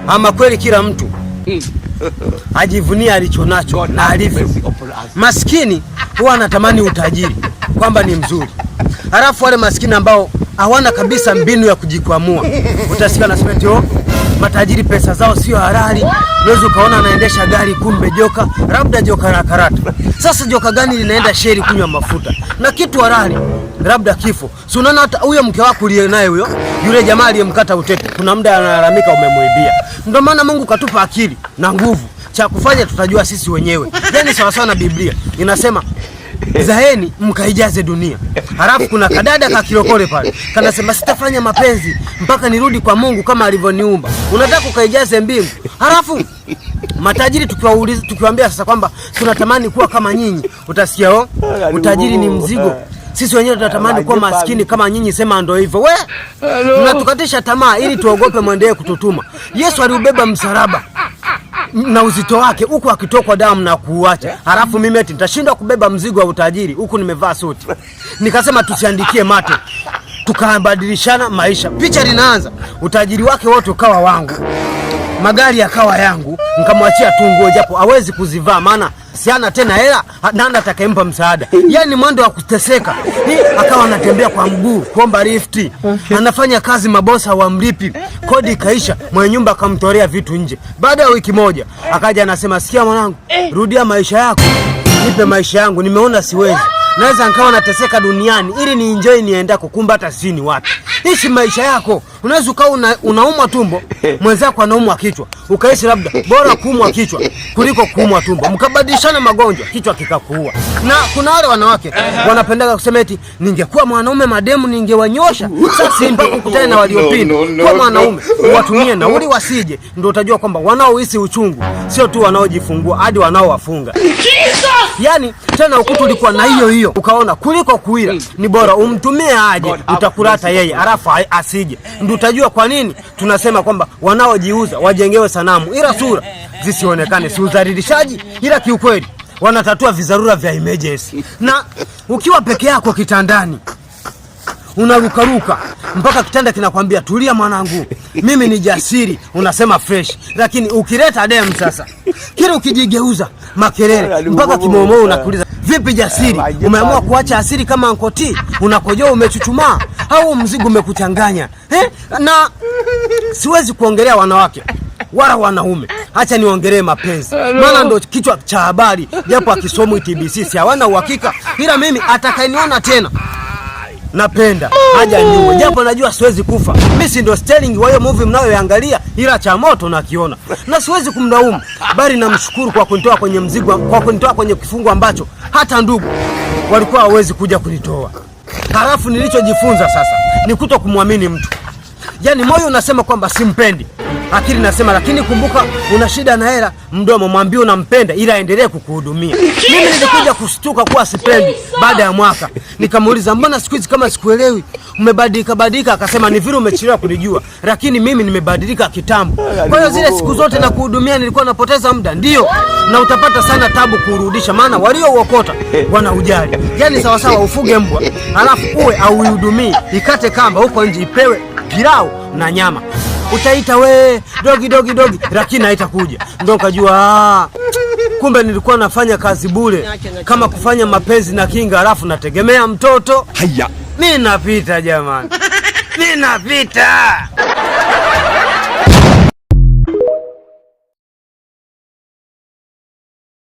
Ama kweli kila mtu ajivunia alichonacho na alivyo. Maskini huwa anatamani utajiri kwamba ni mzuri, halafu wale maskini ambao hawana kabisa mbinu ya kujikwamua, utasikia nasema eti oh, matajiri pesa zao sio halali. Unaweza ukaona anaendesha gari, kumbe joka, labda joka la karata. Sasa joka gani linaenda sheri kunywa mafuta na kitu halali, labda kifo? Si unaona hata huyo mke wako uliye naye huyo, yule jamaa aliyemkata utepe, kuna muda analalamika umemuibia. Ndio maana Mungu katupa akili na nguvu, cha kufanya tutajua sisi wenyewe. Yani sawasawa na Biblia inasema zaeni mkaijaze dunia. Halafu kuna kadada ka kilokole pale kanasema sitafanya mapenzi mpaka nirudi kwa Mungu kama alivyoniumba. Unataka ukaijaze mbingu? Halafu matajiri tukiwauliza, tukiwaambia sasa kwamba tunatamani kuwa kama nyinyi, utasikia oh, utajiri ni mzigo. Sisi wenyewe tunatamani kuwa maskini kama nyinyi, sema ndo hivyo. We mnatukatisha tamaa ili tuogope mwendelee kututuma. Yesu aliubeba msalaba na uzito wake huku akitokwa damu na kuuacha, halafu mimi eti nitashindwa kubeba mzigo wa utajiri huku nimevaa suti. Nikasema tusiandikie mate, tukabadilishana maisha. Picha linaanza, utajiri wake wote ukawa wangu, magari yakawa yangu, nikamwachia tu nguo japo hawezi kuzivaa, maana siana tena hela, nani atakayempa msaada? Yani mwendo wa kuteseka. Akawa anatembea kwa mguu kuomba lifti, anafanya kazi mabosa wamlipi, kodi ikaisha, mwenye nyumba akamtolea vitu nje. Baada ya wiki moja akaja anasema, sikia mwanangu, rudia maisha yako, nipe maisha yangu, nimeona siwezi naweza nikawa nateseka duniani ili ni enjoy niendako, kumbe hata sijui ni wapi. Ishi maisha yako. Unaweza ukawa unaumwa tumbo, mwenzako anaumwa kichwa, ukaishi labda bora kuumwa kichwa kuliko kuumwa tumbo, mkabadilishana magonjwa, kichwa kikakuua. Na kuna wale wanawake wanapendaga kusema eti ningekuwa mwanaume mademu ningewanyosha. Sasa mpaka ukutane na waliopinda kwa mwanaume, watumie nauli wasije, ndio utajua kwamba wanaohisi uchungu sio tu wanaojifungua, hadi wanaowafunga. Yani tena ukutu ulikuwa na hiyo hiyo, ukaona kuliko kuila ni bora umtumie aje, utakulata yeye alafu asije. Ndio utajua kwa nini tunasema kwamba wanaojiuza wajengewe sanamu, ila sura zisionekane, si udhalilishaji, ila kiukweli wanatatua vizarura vya emergency. Na ukiwa peke yako kitandani unarukaruka mpaka kitanda kinakwambia tulia mwanangu, mimi ni jasiri, unasema fresh. Lakini ukileta dem sasa, kile ukijigeuza makelele mpaka kimomo unakuuliza vipi jasiri, umeamua kuacha asiri kama ankoti, unakojoa umechuchumaa au mzigo umekuchanganya eh? Na siwezi kuongelea wanawake wala wanaume, acha niongelee mapenzi, maana ndo kichwa cha habari, japo akisomwi TBC si hawana uhakika, ila mimi atakayeniona tena napenda haja niue, japo najua siwezi kufa. Mimi si ndo Sterling wa hiyo movie mnayoiangalia, ila cha moto nakiona, na siwezi kumlaumu, bali namshukuru kwa kunitoa kwenye mzigo, kwa kunitoa kwenye kifungo ambacho hata ndugu walikuwa hawezi kuja kunitoa. Halafu nilichojifunza sasa ni kuto kumwamini mtu. Yaani moyo unasema kwamba simpendi, akili nasema lakini kumbuka una shida na hela, mdomo mwambie unampenda ila aendelee kukuhudumia. Mimi nilikuja kushtuka kuwa sipendi baada ya mwaka, nikamuuliza mbona siku hizi kama sikuelewi, umebadilika badilika? Akasema ni vile umechelewa kunijua, lakini mimi nimebadilika kitambo. Kwa hiyo zile siku zote na kuhudumia nilikuwa napoteza muda, ndio, na utapata sana tabu kurudisha, maana waliouokota wanaujali. Yani sawasawa ufuge mbwa alafu uwe auihudumii, ikate kamba huko nje ipewe pilau na nyama, utaita we dogi dogi dogi, lakini haitakuja. Ndo nikajua kumbe nilikuwa nafanya kazi bure, kama kufanya mapenzi na kinga, alafu nategemea mtoto. Haya, Mi napita jamani, mi napita.